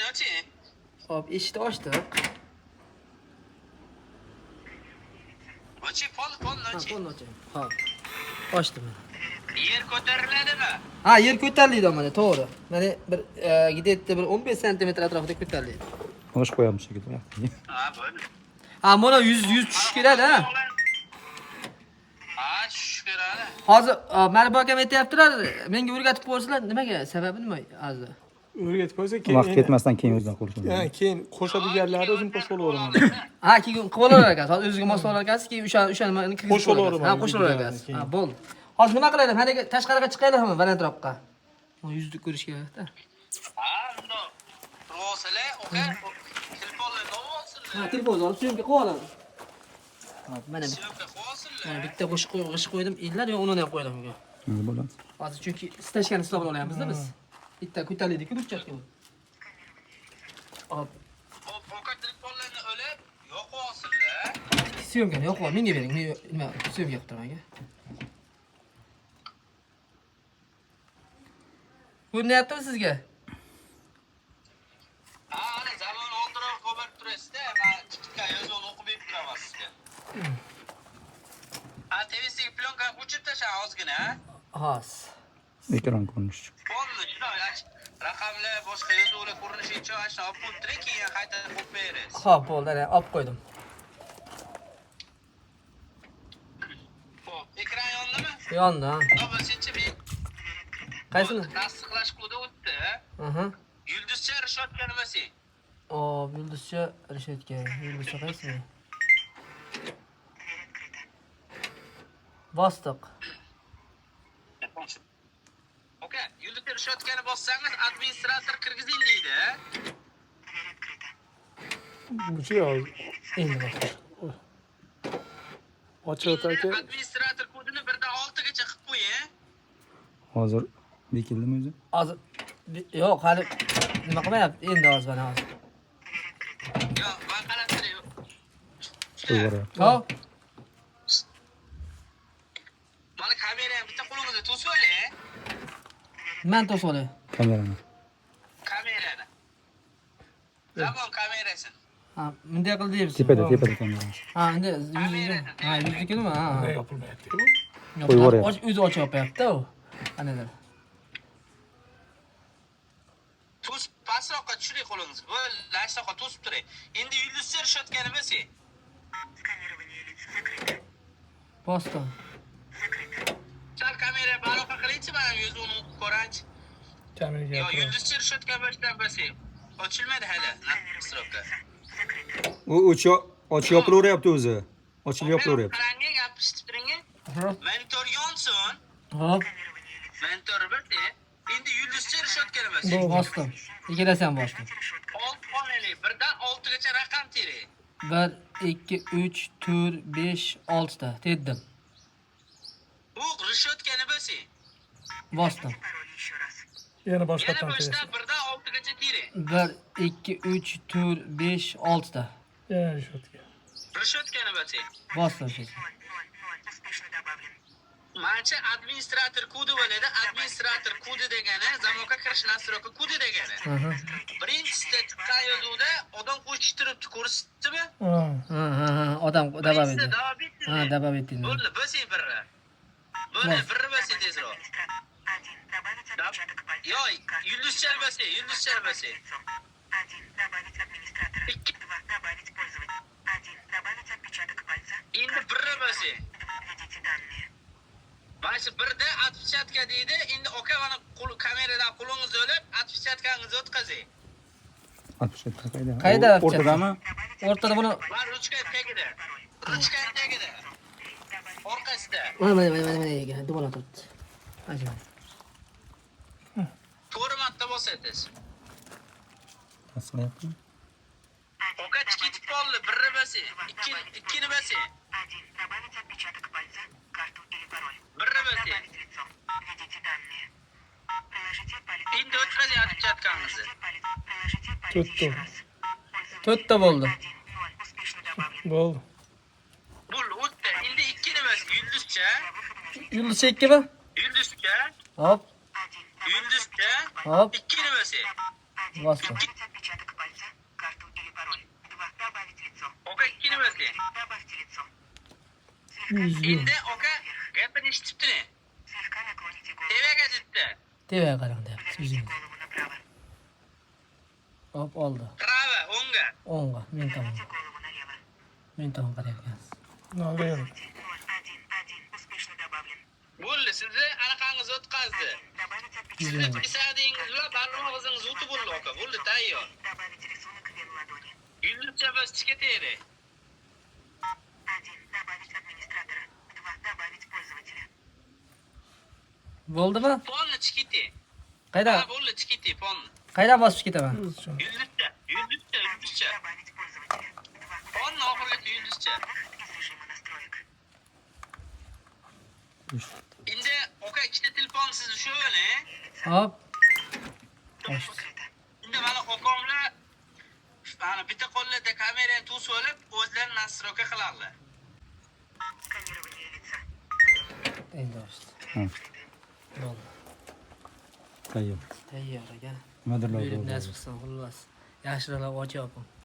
Oching. Hop, eshikni ochdik. Oching, pol polni Ha, oching. polni oching. Hop. Ochdim. Yer ko'tariladimi? Ha, yer ko'tariladi mana, to'g'ri. Mana bir где-то bir 15 sm atrofida ko'tariladi. G'isht qo'yamiz shekilli. Ha, bo'ldi. Ha, mana 100 100 tushish kerak, ha. Ha, tushish kerak. Hozir Ma'rif akam aytyaptilar, menga o'rgatib qo'ysalar, nimaga? Sababi nima hozir? O'rgatib qo'ysa keyin Vaqt ketmasdan keyin o'zidan qo'shiladi. Ha, keyin qo'shadiganlarni o'zim qo'shib olaveraman. Ha, keyin qilib olar ekansiz. Hozir o'zizga mos olar ekansiz, keyin o'sha nimani kirgizib Qo'shib qo'yar ekansiz. olaveraman Ha, qo'shib olar ekansiz. keyin. Ha, bo'ldi. Hozir nima qilaylik? Haligi tashqariga chiqaylikmi, balandroqqa? Bu yuzni ko'rish kerak-da. Ha, bundoq. Turib olsalar, oka, telefonlarni olib olsinlar. Ha, telefonni olib syomka qilib olamiz. Hop, mana Syomka qilib olsinlar. mana bitta g'isht qo'y, g'isht qo'ydim, illar yo uni ham qo'ydim bunga. Nima bo'ladi? Hozir chunki stashkani hisobini olyapmiz-da biz. Bitta ko'tariladi-ku burchakka bu. Hop, Hop, oka telefonlarni olib, yoqib olsinlar. syomkani yo'q, menga bering. Men nima syomka qilib turaman aka. Ko'rinyaptimi sizga? Ha, ana zamon oldinroq ko'marib turasizda, man chiqitgan yozuvni o'qib berib turaman sizga. Ha, TV'sidagi plyonka o'chirib tashlang ozgina, ha? Hozir. Ekran ko'rinishi. Polni shundoq raqamlar, boshqa yozuvlar ko'rinishi uchun ana shuni olib qo'yib turing, keyin qayta qo'yib berasiz. Xo'p, bo'ldi, ana olib qo'ydim. Xo'p, ekran yondimi? Yondi, ha. Bo'lsinchi, men Qaysini? Tasdiqlash kodi o'tdi. Aha. Yulduzcha rishotka nimasi? Hop, yulduzcha reshetka. Yulduzcha qaysi? Bosdiq. Oka, yulduzcha rishotkani bossangiz administrator kirgizing deydi. Buchi hozir Endi bosdiq. ochiq aka. Administrator kodini 1dan 6gacha qilib qo'ying. Hozir bekildimi o'zi? Hozir yo'q, hali nima qilmayapti. Endi hozir mana hozir. Yo'q, man qarab turay. Qo'yib yuboryapti. Hop. Mana kamera ham bitta qo'lingizda to'sib oling. Nimani to'sib olay? Kamerani. Kamerani. Zamon kamerasini. Ha, bunday qil deyapsiz. Tepada, tepada kamerasi. Ha, endi yuzni, ha, yuznikimi? Ha. Nima yopilmayapti bu? Qo'yib yuboryapti. O'zi ochib yopyapti u. Anadir. To'sib pastroqqa tushiring qo'lingizni. Bo'ldi, lashtoqqa to'sib turing. Endi yulduzcha rishotkani bosing. Bosdim. Sal kamera baroqa qilingchi, mana yuzini o'qib ko'ranchi. Kameraga Yo, gapiraman. yulduzcha rishotka boshlab bosing. Ochilmadi hali. Nastroyka. U o'ch yopilaveryapti o'zi. Ochilib yopilaveryapti. Qarang, gapirishib turing. Monitor yonsin. Hop, Monitor bosing. Endi yulduzcha rishotkani bosing. bosdim. Ikkalasi ham bosdim. Olti xonali, 1dan 6gacha raqam tering. 1 2 3 4 5 6 ta terdim. Bu rishotkani bosing. Bosdim. Yana Yana boshqatdan boshdan terasiz. 1dan 6gacha tering. 1 2 3 4 5 6 ta. Yana rishotka. Rishotkani bosing. Bosdim shu. Mancha administrator kodi bo'ladi. Administrator kodi degani zamoka kirish nastroyka kodi degani. Aha. Birinchisida chiqqan yozuvda odam qo'shish turibdi, ko'rsatdimi? Ha. Ha, ha, ha, odam Birinchisida добавить. davom etdi. Ha, добавить endi. Bo'ldi, bosing birni. Bo'ldi, Bos. birni bosing tezroq. Yo, yulduzcha bosing, yulduzcha bosing. Ikki. Endi birni bosing. Mana shu birda отпечатка deydi. Endi oka mana qo'l kameradan qo'lingizni olib, отпечатка ngizni o'tkazing. Отпечатка qayda? Qayda U O'rtadami? O'rtada buni Va ruchka tagida. Ruchka tagida. Orqasida. mana mana mana mana ekan, dumaloq turibdi. Ajoyib. To'g'ri marta bosasiz. Tasdiqlayaptimi? Oka ketib qoldi. Birni bosing. Ikki, ikkini bosing. Birni bosing. Endi o'tkazing отпечатка ngizni. To'rtta. To'rtta bo'ldi. Bo'ldi. Bo'ldi, o'tdi. Endi ikkini bosing. Yulduzcha. Yulduzcha ikkimi? Yulduzcha. Hop, Yulduzcha. hop, Ikkini bosing. bosdim. keting. Добавьте лицо. Yuzga. Endi aka gapini eshitibdi. Слегка наклоните голову. Tevaga debdi. Tevaga qarang deyapti Поверните yuzingni. голову направо. Hop, oldi. Prava, o'ngga. O'ngga, men Поверните tomonga. голову налево. Men tomon qarayapkansiz. Налево. 0, 1, 1. Успешно добавлен. Bo'ldi, sizni anaqangiz o'tkazdi. 1. Добавить отпечаток. Sizni pisadingiz bilan barmog'ingiz o'tib bo'ldi aka, bo'ldi, tayyor. Добавить рисунок вен ладони. Yulduzcha bosishga ketaylik. 1. Добавить администратора. 2. Добавить пользователя. Bo'ldimi? Ponni chikiting. Qayda? Ha, bo'ldi, chikiting ponni. Qaydan bosib ketaman? Yulduzcha. Yulduzcha, yulduzcha, 1. yulduzcha. Добавить пользователя. 2. Ponni oxirgisi yulduzcha. Выход из режима настроек. Endi aka ikkita telefon sizni shu oling. Hop. Закрыто. Endi mana okamlar mana bitta qo'llarda kamerani to'sib olib, o'zlari настройка qiladilar. Сканирование лица. Endi ochdi. Ha, Bo'ldi. tayyor. Tayyor aka. Nimadirlar Buyurib bo'ldi. nasib qilsin, xullas. Yaxshiroq och yoping.